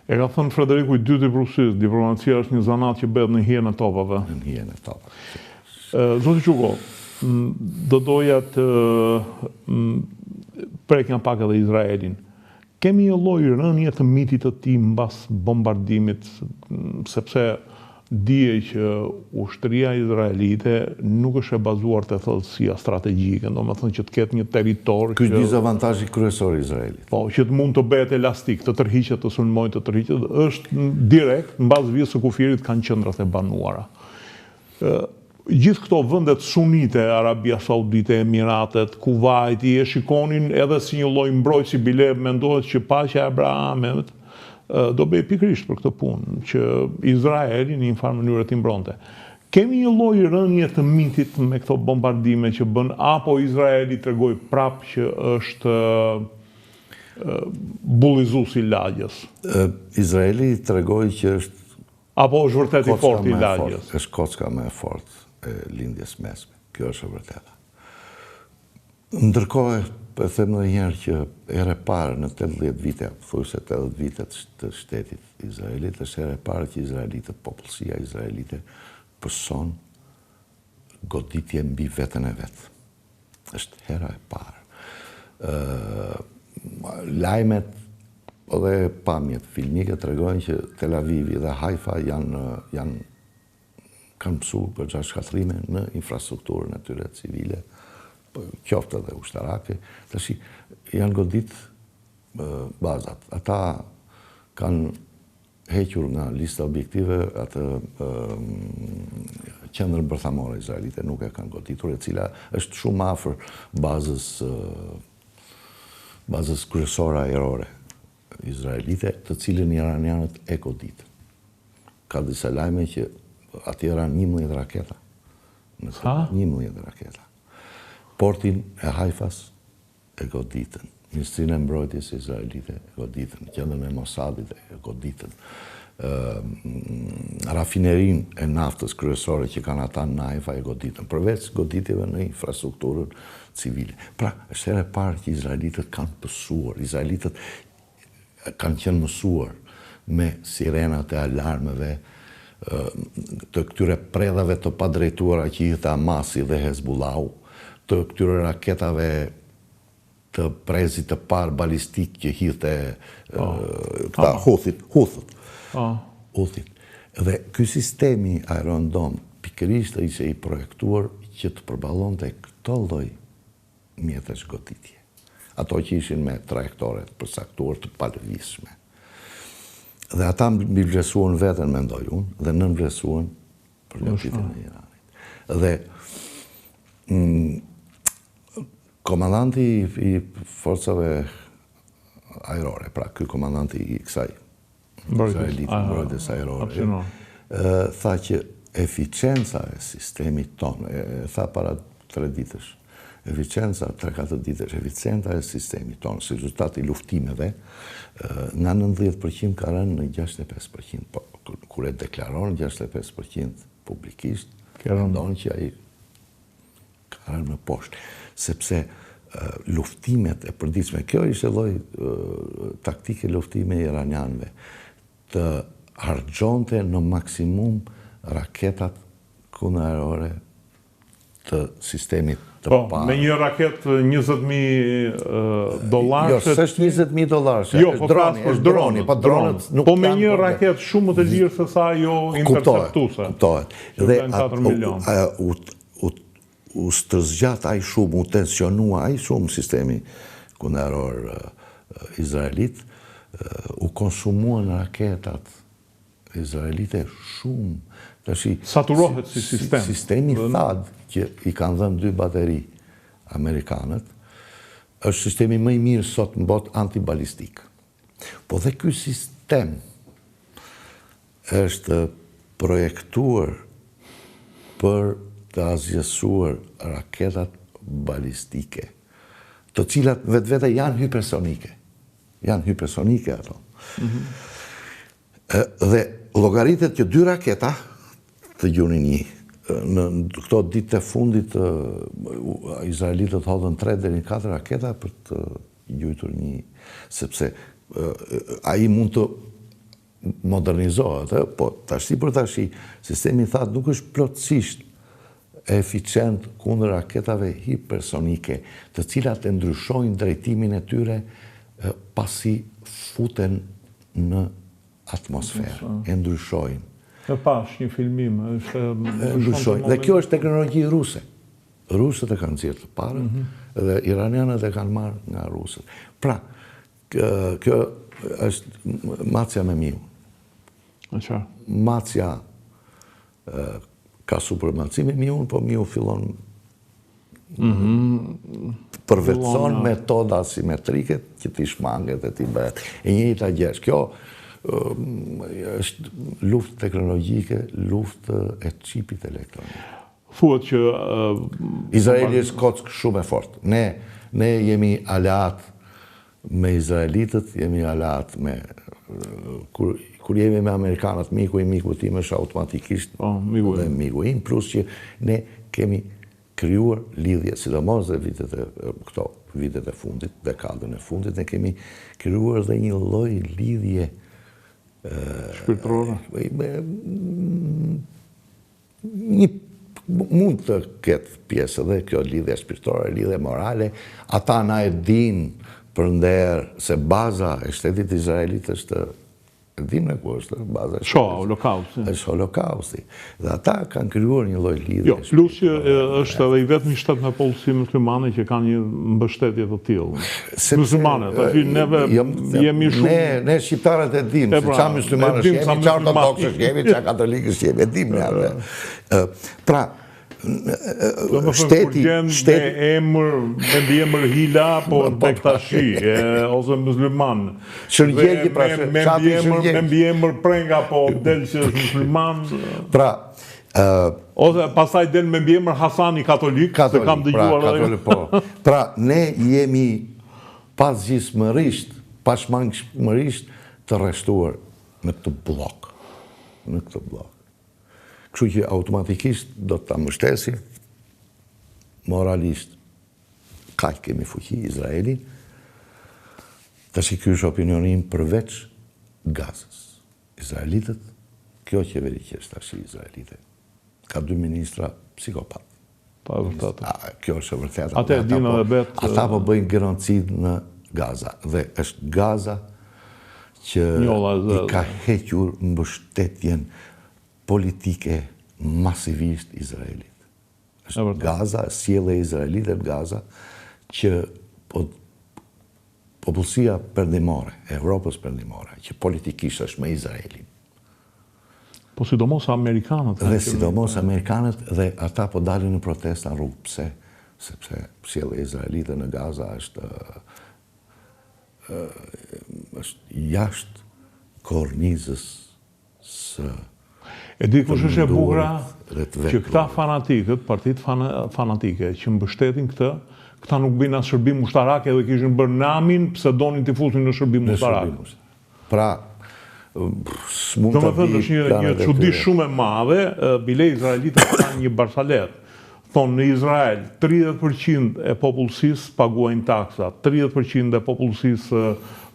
E ka thënë Frederiku i Dytë i Prusisë, diplomacia është një zanat që bëhet në hijen e topave. Në hijen e topave. Zoti Çuko, do doja të prekja pak edhe Izraelin. Kemi një lloj rënie të mitit të tij mbas bombardimit, sepse dihej që ushtria izraelite nuk është e bazuar te thellësia strategjike, domethënë që të ketë një territor që. Ky është dizavantazhi kryesor i Izraelit. Po, që të mund të bëhet elastik, të tërhiqet, të sulmojë, të tërhiqet, është direkt mbas vijës së kufirit kanë qendrat e banuara. Gjithë këto vendet sunite, Arabia Saudite, Emiratet, Kuvajti, e shikonin edhe si një lloj mbrojtësi, bile mendohet që paqja e Abrahamit do bëhej pikërisht për këtë punë, që Izraeli në një farë mënyre t'i mbronte. Kemi një lloj rënie të mitit me këto bombardime që bën, apo Izraeli tregoi prapë që është bullizues i lagjes? Izraeli tregoi që është Apo është vërtet i forti i lagjes? Është kocka më e fortë e Lindjes Mesme. Kjo është e vërteta. Ndërkohë, po e them edhe një herë që hera e parë në 80 vite, thuajse 80 vite të shtetit izraelit, është hera e parë që izraelitët, popullsia izraelite pëson goditje mbi veten e vet. Është hera e parë. Lajmet dhe pamjet filmike tregojnë që Tel Avivi dhe Haifa janë janë kanë pësuar goxha shkatërrime në infrastrukturën e tyre civile, po, qoftë edhe ushtarake. Tashi janë godit bazat. Ata kanë hequr nga lista e objektivave atë qendrën bërthamore izraelite nuk e kanë goditur, e cila është shumë afër bazës bazës kryesore ajrore izraelite, të cilën iranianët e goditën. Ka disa lajme që atje ranë 11 raketa. Në 11 raketa. Portin e Haifas e goditën, Ministrinë e Mbrojtjes izraelite e goditën, qendrën e Mossadit e goditën, rafinerinë e naftës kryesore që kanë ata në Haifa e goditën, përveç goditjeve në infrastrukturën civile. Pra, është hera e parë që izraelitët kanë pësuar, izraelitët kanë qenë mësuar me sirenat e alarmeve të këtyre predhave të padrejtuara që hidhte Hamasi dhe Hezbollahu, të këtyre raketave të brezit të parë balistik që hidhte po. këta Huthit, Huthët. Po. Huthit. Dhe ky sistemi Iron Dome pikërisht ishte i projektuar që të përballonte këto lloj mjetesh goditje. Ato që ishin me trajektore të përcaktuar të palëvizshme. Dhe ata mbivlerësuan veten, mendoj unë, dhe nënvlerësuan përgatitjen e Iranit. Dhe mm, komandanti i forcave ajrore, pra ky komandanti i kësaj Izraelite, mbrojtjes ajrore, tha që eficienca e sistemit tonë, e tha para tre ditësh, eficienca, 3-4 ditësh, eficienca e sistemit tonë, si rezultat i luftimeve, nga 90% ka rënë në 65%, po, kur e deklaron 65% publikisht, mendon që ai Ka rënë më poshtë, sepse luftimet e përditshme, kjo ishte lloj taktike luftimi e iranianëve, të harxhonte në maksimum raketat kundërajrore të sistemit të po, parë. Me një raketë 20.000 dollarë... Jo, s'është 20.000 dollarë, jo, po droni, është droni, po dronët nuk Po me një raketë shumë më të lirë se sa ajo interceptuese. Kuptohet, kuptohet. Dhe u u stërzgjat aq shumë, u tensionua aq shumë sistemi kundërajror izraelit, u konsumuan raketat izraelite shumë. Tashi saturohet si sistem. Sistemi THAAD që i kanë dhënë dy bateri amerikanët, është sistemi më i mirë sot në botë antibalistik. Po dhe ky sistem është projektuar për të asgjësuar raketat balistike, të cilat vetvete janë hipersonike. Janë hipersonike ato. Mhm. Dhe llogaritet që dy raketa të gjunin një. Në këto ditë të fundit, izraelitët hodhën 3 deri në 4 raketa për të gjujtur një, sepse ai mund të modernizohet, po tashti për tashi, sistemi THAAD nuk është plotësisht eficient kundër raketave hipersonike, të cilat e ndryshojnë drejtimin e tyre pasi futen në atmosferë, e ndryshojnë. E pashë një filmim, është... E ndryshojnë, dhe kjo është teknologji ruse. Rusët e kanë nxjerrë të parët, mhm. dhe iranianët e kanë marrë nga rusët. Pra, kjo është macja me miun. Macja ka supremaci me miun, po miu fillon mhm. përvetëson metoda asimetrike që t'i shmanget e t'i bëhet. E njëjta gjë është. Kjo është luftë teknologjike, luftë e çipit elektronik. Thuhet që... Izraeli është kockë shumë e fortë. Ne, ne jemi aleatë me izraelitët, jemi aleatë me... Kur, kur jemi me amerikanët, miku i mikut tim është automatikisht po, miku dhe miku im, plus që ne kemi krijuar lidhje, sidomos dhe vitet e, këto vitet e fundit, dekadën e fundit, ne kemi krijuar dhe një lloj lidhje shpirtërore. Një mund të ketë pjesë edhe kjo lidhje shpirtërore, lidhje morale, ata na e dinë për nder se baza e shtetit izraelit është e dimë ne ku është baza e shtetit. Shoa, holokausti. Është holokausti. Dhe ata kanë krijuar një lloj lidhje. Jo, plus që është edhe i vetmi shtet me popullsi muslimane që ka një mbështetje të tillë. Muslimane, tash neve jo, jemi shumë Ne ne shqiptarët e dimë se pra, ça muslimanësh jemi, ça ortodoksësh jemi, ça katolikësh jemi, e dimë ne atë. Pra, shteti shteti me emër me mbiemër Hila po, po Bektashi ose musliman. Shën Gjergji pra me mbiemër me mbiemër Prenga po del që është musliman. Pra, Ose pastaj del me mbiemër Hasani katolik, se kam pra, dëgjuar edhe. Katolik, po. Pra, ne jemi pazgjidhshmërisht, pashmangshmërisht të rreshtuar në këtë bllok. Në këtë bllok. Kështu që automatikisht do ta mbështesim moralisht kaq kemi fuqi Izraelin. Tashi ky është opinioni im përveç Gazës. Izraelitët, kjo qeveri që është tashi izraelite, ka dy ministra psikopatë. Po, e vërtetë. A, kjo është e vërtetë. Atë e dinë edhe vetë. Ata po bëjnë gjenocid në Gaza. Dhe është Gaza që i ka hequr mbështetjen politike masivisht Izraelit. Është Gaza, sjellja izraelite në Gaza, që po Popullsia perëndimore, e Evropës perëndimore, që politikisht është me Izraelin. Po sidomos amerikanët. Dhe sidomos amerikanët dhe ata po dalin në protesta në rrugë. Pse? Sepse sjellja izraelite në Gaza është është jashtë kornizës së E di kush është e bukura që këta fanatikët, partitë fanatike që mbështetin këtë, këta nuk bëjnë as shërbim ushtarak edhe kishin bërë namin pse donin t'i fusin në shërbim ushtarak. Pra, s'mund të di është një, një çudi shumë e madhe, bile izraelitët kanë një barsaletë. Thonë në Izrael, 30% e popullsisë paguajnë taksa, 30% e popullsisë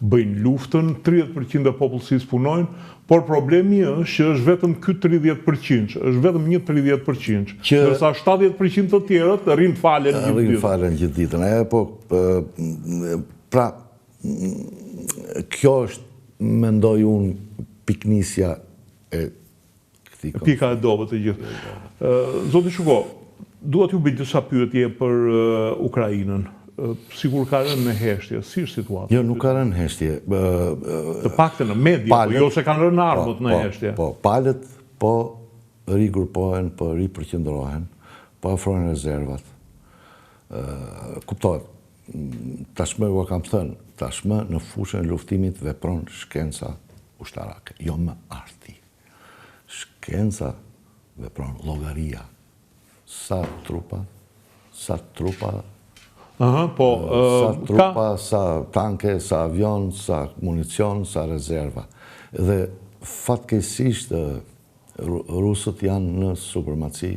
bëjnë luftën, 30% e popullsisë punojnë, por problemi është që është vetëm ky 30 përqindsh, është vetëm një 30 përqindsh, ndërsa 70 përqind të tjerët rrinë falen gjithë ditën. Rrinë falen gjithë ditën. E po, pra, kjo është, mendoj unë, pikënisja e këtij konflikti. Pika e dobët e gjithë. Zoti Shuko, dua t'ju bëj disa pyetje për Ukrainën. Sikur ka rënë në heshtje, si është situata? Jo, nuk ka rënë në heshtje. Të paktën në media, po jo se kanë rënë armët në po, heshtje. Po, palët po rigrupohen, po ripërqendrohen, po afrojnë rezervat. Kuptohet, tashmë jua kam thënë, tashmë në fushën e luftimit vepron shkenca ushtarake, jo më arti. Shkenca vepron llogaria. Sa trupa, sa trupa, Aha, po, sa trupa, sa tanke, sa avion, sa municion, sa rezerva. Dhe fatkeqësisht rusët janë në supremaci.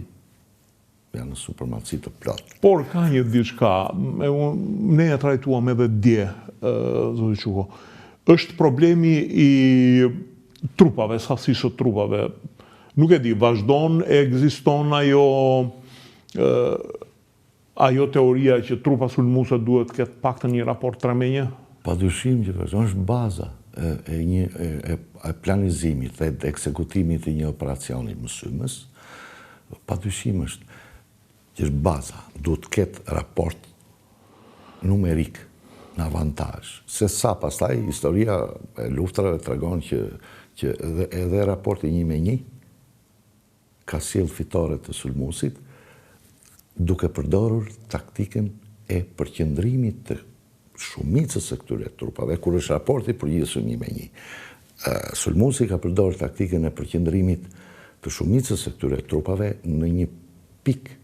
Janë në supremaci të plotë. Por ka një diçka, ne e trajtuam edhe dje, zoti Çuko. Është problemi i trupave, sasisë së trupave. Nuk e di, vazhdon, ekziston ajo ajo teoria që trupa sulmuese duhet të ketë të paktën një raport 3 me 1? Pa dyshim që vazhdon, është baza e, e një e, e, e planizimit dhe ekzekutimit të një operacioni mësymës. Pa dyshim është që është baza, duhet të ketë raport numerik në avantazh. Se sa pastaj historia e luftërave tregon që që edhe edhe raporti 1 me 1 ka sjellë fitore të sulmuesit duke përdorur taktikën e përqendrimit të shumicës së këtyre trupave, kur është raporti i përgjithshëm një me një. Sulmuesi ka përdorur taktikën e përqendrimit të shumicës së këtyre trupave në një pikë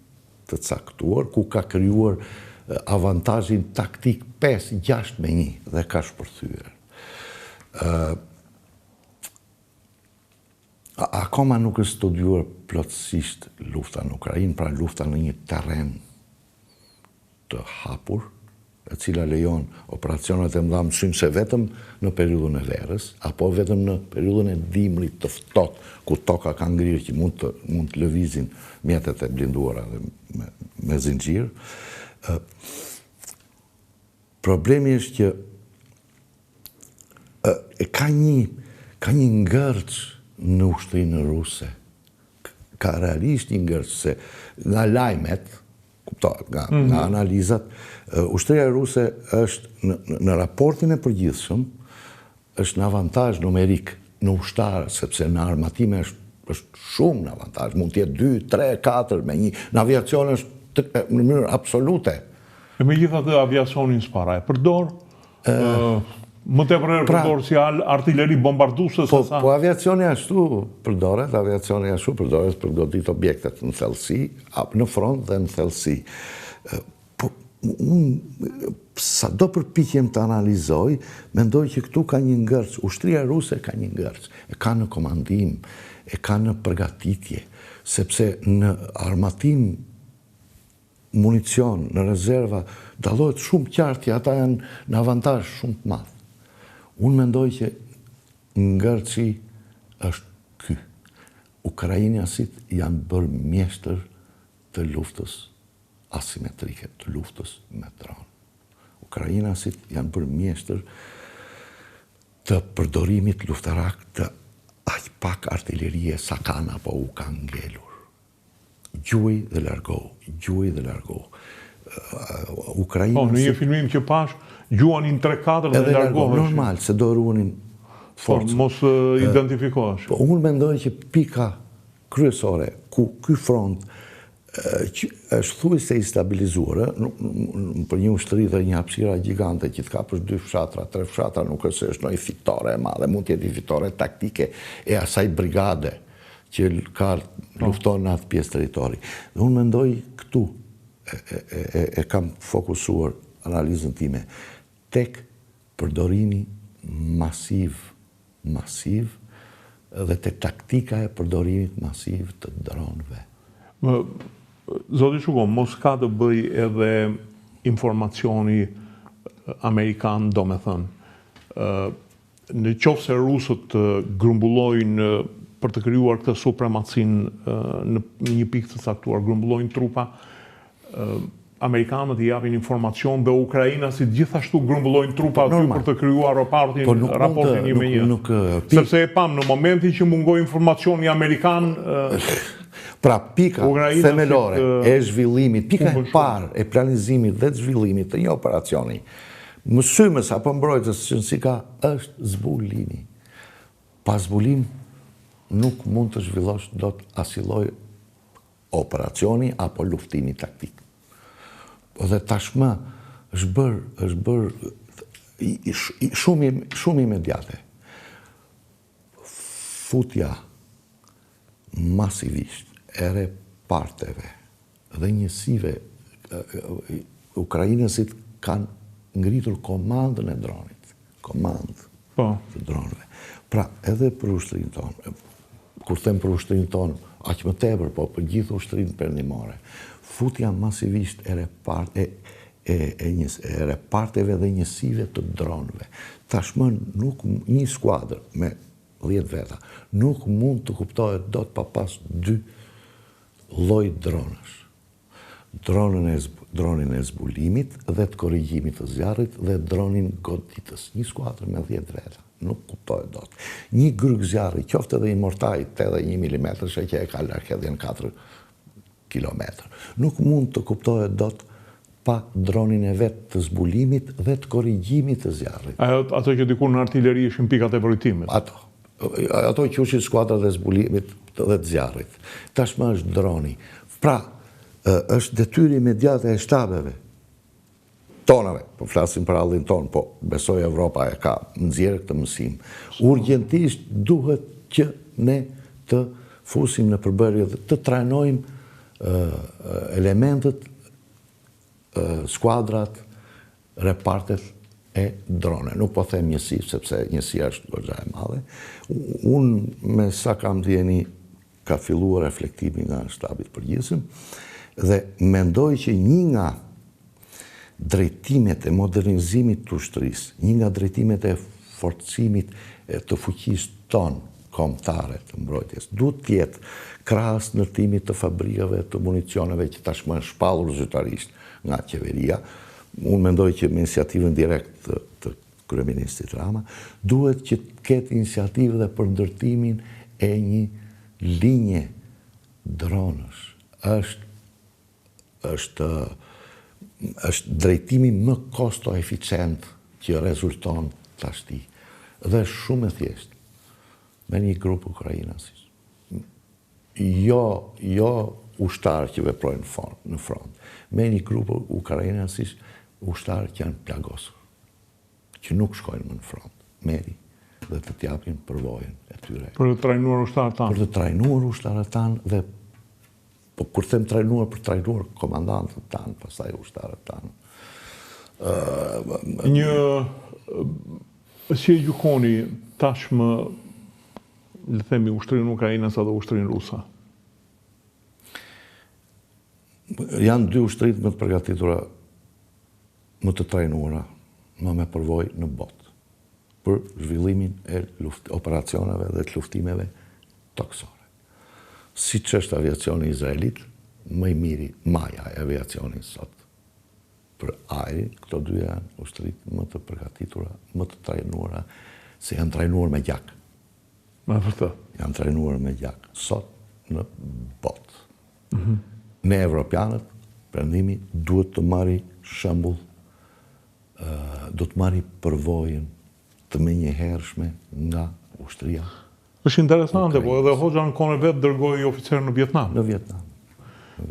të caktuar, ku ka krijuar avantazhin taktik 5-6 me 1 dhe ka shpërthyer. Akoma nuk është studiuar plotësisht lufta në Ukrainë, pra lufta në një terren të hapur, e cila lejon operacionet e mëdha mësymëse vetëm në periudhën e verës, apo vetëm në periudhën e dimrit të ftohtë, ku toka ka ngrirë që mund të mund të lëvizin mjetet e blinduara dhe me, me zinxhir. Problemi është që e ka një ka një ngërç në ushtrinë ruse. Ka realisht një ngërç se nga lajmet, kuptohet, nga, mm -hmm. nga analizat, ushtria ruse është në, në raportin e përgjithshëm, është në avantazh numerik në ushtarë, sepse në armatime është është shumë në avantazh, mund të jetë 2, 3, 4 me një, në aviacion është në mënyrë absolute. E megjithatë aviacionin s'para e përdor, Më tepër e pra, përdor si artileri bombarduese po, se sa... Po aviacioni ashtu përdoret, aviacioni ashtu përdoret për godit objektet në thellësi, në front dhe në thellësi. Po, unë, sado përpiqem të analizoj, mendoj që këtu ka një ngërç, ushtria ruse ka një ngërç, e ka në komandim, e ka në përgatitje, sepse në armatim municion, në rezerva, dallohet shumë qartë që ata janë në avantazh shumë të madh. Unë mendoj që ngërçi është ky. Ukrainasit janë bërë mjeshtër të luftës asimetrike, të luftës me dron. Ukrainasit janë bërë mjeshtër të përdorimit luftarak të aq pak artilerie sa kanë apo u kanë ngelur. Gjuaj dhe largohu, gjuaj dhe largohu. Ukraina... Po, në një filmim që pash, gjuanin 3-4 dhe largoheshin. Normal, se do ruanin po, forcën. Po, mos identifikohesh. Po, unë mendoj që pika kryesore, ku ky front që është thuajse i stabilizuar, për një ushtri dhe një hapësira gjigante që të kapësh dy fshatra, tre fshatra, nuk është se është ndonjë fitore e madhe, mund të jetë një fitore taktike e asaj brigade, që ka po. lufton në atë pjesë territori. Dhe unë mendoj këtu e, e, e, e kam fokusuar analizën time tek përdorimi masiv, masiv dhe te taktika e përdorimit masiv të dronëve. Më, zoti Çuko, mos ka të bëjë edhe informacioni amerikan, domethënë, Në qoftë se rusët grumbullojnë për të krijuar këtë supremacinë në një pikë të caktuar, grumbullojnë trupa, amerikanët i japin informacion dhe ukrainasit gjithashtu grumbullojnë trupa aty për të krijuar raportin, po raportin një me një. Sepse e pamë në momentin që mungoi informacioni amerikan, Pra pika themelore e zhvillimit, pika e parë e planizimit dhe të zhvillimit të një operacioni, Mësymës apo mbrojtës që ka është zbulimi. Pa zbulim nuk mund të zhvillosh dot asnjë lloj operacioni apo luftimi taktik. Dhe tashmë është bërë, është bërë shumë shumë imediate. Futja masivisht e reparteve dhe njësive ukrainasit kanë ngritur komandën e dronit, komandë po. të dronëve. Pra, edhe për ushtrinë tonë, kur them për ushtrinë tonë, aq më tepër, po për gjithë ushtrinë perëndimore. Futja masivisht e repart, e, e, e, një, e reparteve dhe njësive të dronëve. Tashmë nuk një skuadër me 10 veta nuk mund të kuptohet dot pa pas dy lloj dronësh. Dronën e, dronin e zbulimit dhe të korrigjimit të zjarrit dhe dronin goditës. Një skuadër me 10 veta, nuk kuptohet dot. Një grykë zjarri, qoftë edhe i mortajit 81 mm që e ka largëhedhjen 4 kilometër. Nuk mund të kuptohet dot pa dronin e vet të zbulimit dhe të korrigjimit të zjarrit. Ajo, ato që dikur në artileri ishin pikat e vrojtimit. Ato. Ato që ishin skuadrat e zbulimit dhe të zjarrit. Tashmë është droni. Pra, është detyrë imediate e shtabeve tonave, po flasim për hallin tonë, po besoj Evropa e ka nxjerrë këtë mësim. Urgjentisht duhet që ne të fusim në përbërje dhe të trajnojmë elementët, skuadrat, repartet e drone. Nuk po them njësi, sepse njësia është goxha e madhe. Unë me sa kam dijeni ka filluar reflektimi nga shtabi i përgjithshëm dhe mendoj që një nga drejtimet e modernizimit të ushtrisë, një nga drejtimet e forcimit të fuqisë tonë kombëtare të mbrojtjes, duhet të jetë krahas ndërtimit të fabrikave të municioneve që tashmë është shpallur zyrtarisht nga qeveria, unë mendoj që me iniciativën direkt të, të kryeministrit Rama, duhet që të ketë iniciativë dhe për ndërtimin e një linje dronësh. Është është është drejtimi më kosto eficient që rezulton tashti. Dhe është shumë e thjeshtë. Me një grup ukrainasish. Jo, jo ushtarë që veprojnë në front. Me një grup ukrainasish ushtarë që janë plagosur. Që nuk shkojnë më në front. Merri dhe të t'japin përvojën e tyre. Për të trajnuar ushtarët tanë. Për të trajnuar ushtarët tanë dhe Po kur them trajnuar, për trajnuar komandantët tanë, pastaj ushtarët tanë. Një si e gjykoni tashmë le të themi ushtrinë ukrainase dhe ushtrinë ruse? Janë dy ushtritë më të përgatitura, më të trajnuara, më me përvojë në botë për zhvillimin e luft, operacioneve dhe të luftimeve tokësore. Siç është aviacioni izraelit, më i miri, maja e aviacionit sot për ajrin, këto dy janë ushtritë më të përgatitura, më të trajnuara, se janë trajnuar me gjak. Me vërtet. Janë trajnuar me gjak. Sot në botë. Mm -hmm. Ne evropianët, perëndimi, duhet të marri shembull, do të marri përvojën të menjëhershme nga ushtria Është interesante, po edhe Hoxha në kohën e vet dërgoi oficerë në Vietnam. Në Vietnam.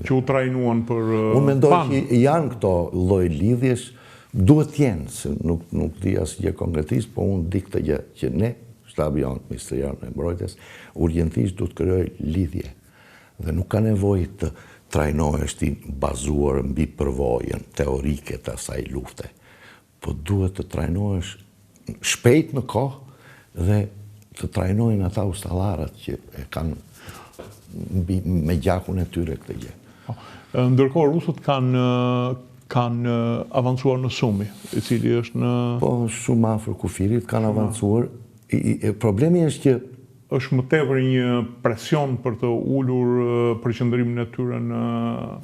Që u trajnuan për Unë mendoj që janë këto lloj lidhjesh, duhet të jenë, se nuk nuk di asgjë konkretisht, po unë di këtë gjë që ne, shtabi jonë, Ministria e Mbrojtjes, urgjentisht duhet të krijojë lidhje. Dhe nuk ka nevojë të trajnohesh ti bazuar mbi përvojën teorike të asaj lufte. Po duhet të trajnohesh shpejt në kohë dhe të trajnojnë ata ustallarët që e kanë mbi, me gjakun e tyre këtë gjë. Po. Ndërkohë rusët kanë kanë avancuar në Sumi, i cili është në Po, shumë afër kufirit kanë avancuar. I, i, problemi është që është më tepër një presion për të ulur përqendrimin e tyre në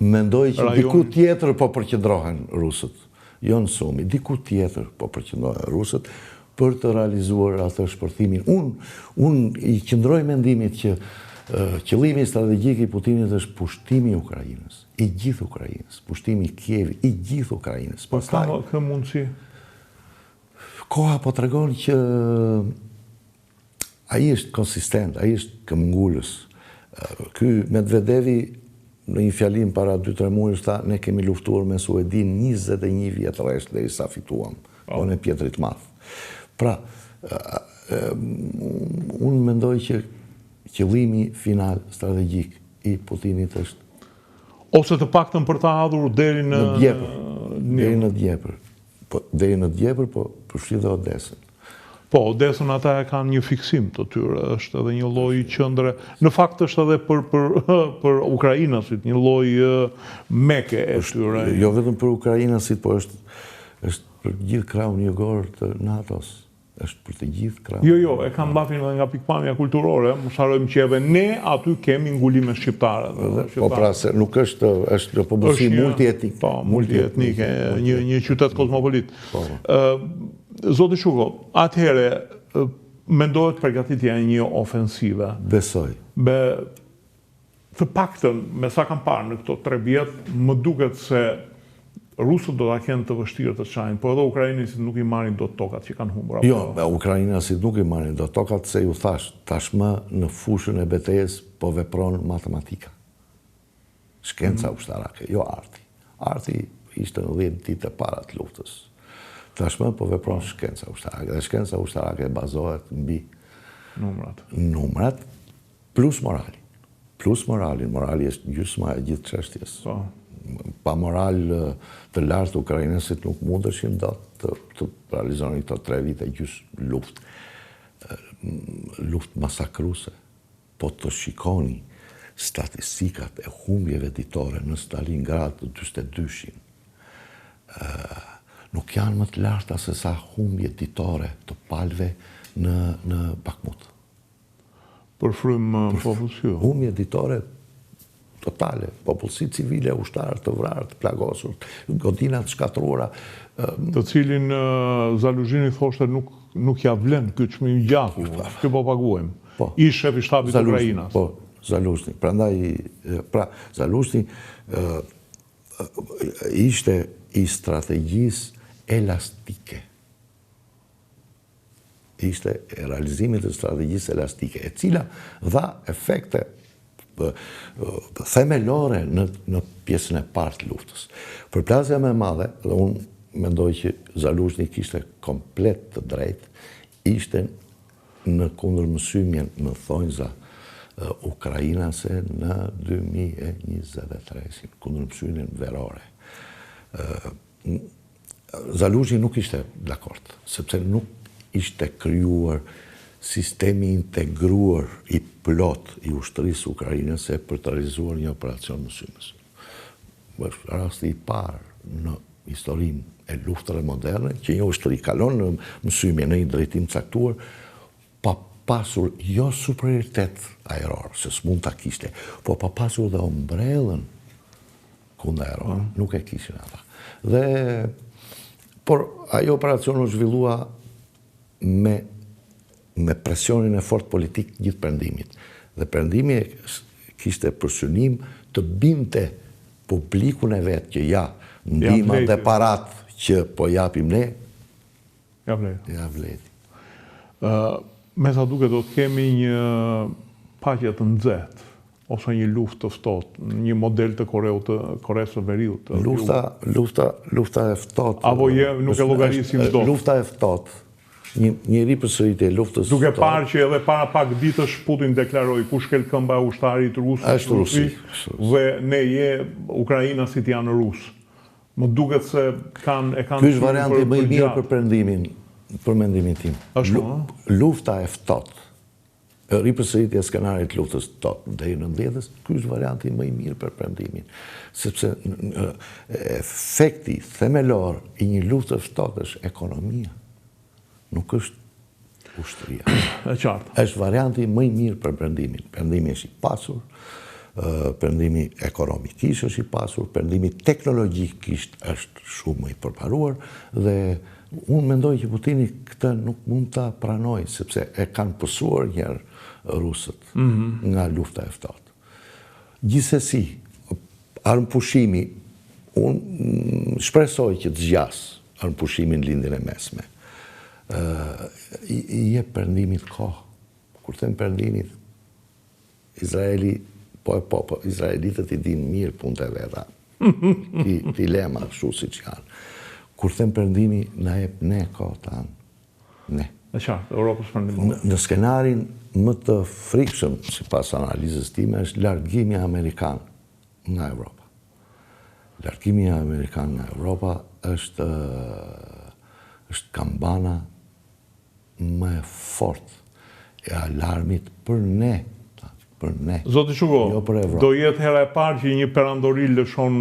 Mendoj që diku tjetër po përqendrohen rusët. Jo në Sumi, diku tjetër po përqendrohen rusët për të realizuar atë shpërthimin. Unë unë i qëndroj mendimit që qëllimi strategjik i Putinit është pushtimi i Ukrainës, i gjithë Ukrainës, pushtimi i Kievit, i gjithë Ukrainës. Po ka këtë mundësi? Koha po tregon që Ai është konsistent, ai është këmbëngulës. Ky Medvedevi në një fjalim para 2-3 muajsh tha, ne kemi luftuar me Suedinë 21 vjet rresht derisa fituam, po kohën e Pjetrit të Madh. Pra, unë mendoj që qëllimi final strategjik i Putinit është ose të paktën për të ardhur deri në në Djepër, deri në Djepër. Po deri në Djepër, po përfshi dhe Odesën. Po, Odesën ata e kanë një fiksim të tyre, është edhe një lloj qendre, në fakt është edhe për për për ukrainasit, një lloj meke e tyre. Jo vetëm për ukrainasit, po është është për gjithë krahun jugor të NATO-s. Është për të gjithë krahun. Jo, jo, e kam llafin edhe nga pikëpamja kulturore, mos harrojmë që edhe ne aty kemi ngulime shqiptare. Po pra se nuk është është një popullsi multietnike. Po, multietnike, një një qytet kozmopolit. Po. Ë Zoti Shuko, atëherë mendohet përgatitja e një ofensive. Besoj. Be Të paktën, me sa kam parë në këto tre vjet, më duket se rusët do ta kenë të vështirë të çajnë, por edhe ukrainasit nuk i marrin dot tokat që kanë humbur, apo jo? Jo, ukrainasit nuk i marrin dot tokat, se ju thashë, tashmë në fushën e betejës po vepron matematika. Shkenca mm. ushtarake, jo arti. Arti ishte në 10 ditë e para të luftës. Tashmë po vepron shkenca ushtarake dhe shkenca ushtarake bazohet mbi numrat. Numrat Plus moralin. Plus moralin. Morali është gjysma e gjithë çështjes. Po. Pa moral të lartë ukrainasit nuk mundeshin dot të, të realizonin këto tre vite gjysmë luftë. Luftë masakruse. Po të shikoni statistikat e humbjeve ditore në Stalingrad të 42-shin, nuk janë më të larta se sa humbjet ditore të palëve në, në Bakhmut. Për frymë popullsi. Humbje ditore totale, popullsi civile, ushtarë të vrarë, të plagosur, godina të shkatërruara. Të cilin Zaluzhini thoshte nuk nuk ja vlen ky çmim gjaku, po. që po paguajmë. Po. Ish shefi i shtabit ukrainas. Po, Zaluzhni. Prandaj pra Zaluzhni ishte i strategjisë elastike. ishte e realizimit të strategjisë elastike, e cila dha efekte themelore në, në pjesën e parë të luftës. Përplasja më e madhe, dhe unë mendoj që Zaluzhni kishte komplet të drejtë, ishte në kundërmësymjen në thonjza ukrainase në 2023, kundërmësymjen verore. Zaluzhni nuk ishte dakord, sepse nuk ishte krijuar sistemi i integruar i plotë i ushtrisë ukrainase për të realizuar një operacion mësymës. Është rasti i parë në historinë e luftërave moderne që një ushtri kalon në mësymje në një drejtim të caktuar pa pasur jo superioritet ajror, se s'mund ta kishte, po pa pasur dhe ombrellën kundërajrore, mm. nuk e kishin ata. Dhe, por ai operacion u zhvillua me, me presionin e fortë politik gjithë Perëndimit. Dhe Perëndimi kishte për synim të bindte publikun e vet që ja, ndihma dhe paratë që po japim ne, Ja vlejti. Ja vlejti. Me sa duket do të kemi një paqe të nxehtë ose një luftë të ftohtë, një model të Koreut të Koresë së Veriut. Lufta, lufta, lufta e ftohtë. Apo je nuk e llogarisim dot. Lufta e ftohtë. Një një ripërsëritje e luftës. Duke parë që edhe para pak ditësh Putin deklaroi ku shkel këmba e ushtarit rus është Rusi. Dhe ne je ukrainasit janë rusë. Më duket se kanë e kanë Ky është varianti më i mirë për Perëndimin, për mendimin tim. Ashtu, ë? Lufta e ftohtë, ripërsëritja e skenarit të luftës së ftohtë deri në nëntëdhjetës, ky është varianti më i mirë për Perëndimin, sepse efekti themelor i një lufte të ftohtë është ekonomia. Nuk është ushtria. E qartë. Është varianti më i mirë për Perëndimin. Perëndimi është i pasur, Perëndimi ekonomikisht është i pasur, Perëndimi teknologjikisht është shumë më i përparuar dhe unë mendoj që Putini këtë nuk mund ta pranojë, sepse e kanë pësuar njëherë rusët mm -hmm. nga lufta e ftohtë. Gjithsesi, armëpushimi, unë shpresoj që të zgjasë, Armëpushimi në Lindjen e Mesme. I, i jep Perëndimit kohë. Kur them Perëndimit, Izraeli, po e po, po, izraelitët i dinë mirë punët e veta. T'i, t'i lëmë ashtu siç janë. Kur them Perëndimi, na jep ne kohë tanë. Ne. E qartë, Europës Perëndimore. Në, në skenarin më të frikshëm, sipas analizës time, është largimi amerikan nga Europa. Largimi amerikan nga Europa është është kambana më e fortë e alarmit për ne, për ne. Zoti Çuko, jo për Evropë. Do jetë hera e parë që një perandori lëshon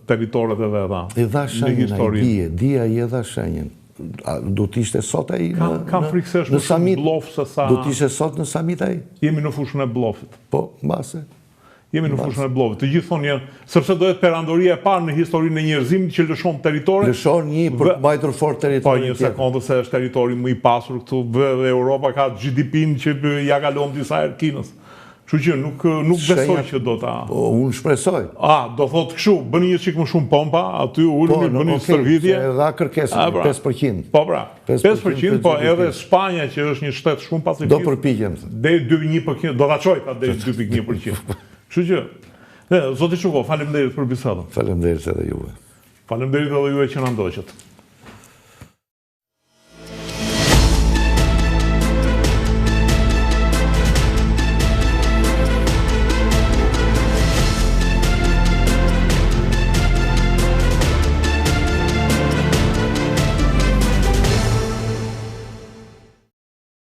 territoret e veta. E dha shenjën ai dje, dje ai e dha shenjën. Do të ishte sot ai në Kam frikë se është më shumë blof se sa Do të ishte sot në samit ai? Jemi në fushën e blofit. Po, mbase. Jemi në fushën e blofit. Të gjithë thonë janë, sepse do jetë perandoria e parë në historinë e njerëzimit që lëshon territore. Lëshon një për të mbajtur fort territorin. Po një sekondë se është territori më i pasur këtu dhe Europa ka GDP-n që ia kalon disa herë Kinës. Kështu që nuk nuk besoj që do ta. Po unë shpresoj. A, do thotë kështu, bëni një çik më shumë pompa, aty uluni, po, bëni stërvitje. Po, dha kërkesën 5%. Po pra. 5%, po edhe Spanja që është një shtet shumë pacifist. Do përpiqem. Deri 2.1%, do ta çoj ta deri 2.1%. Kështu që, dhe, zoti Çuko, faleminderit për bisedën. Faleminderit edhe juve. Faleminderit edhe juve që na ndoqët.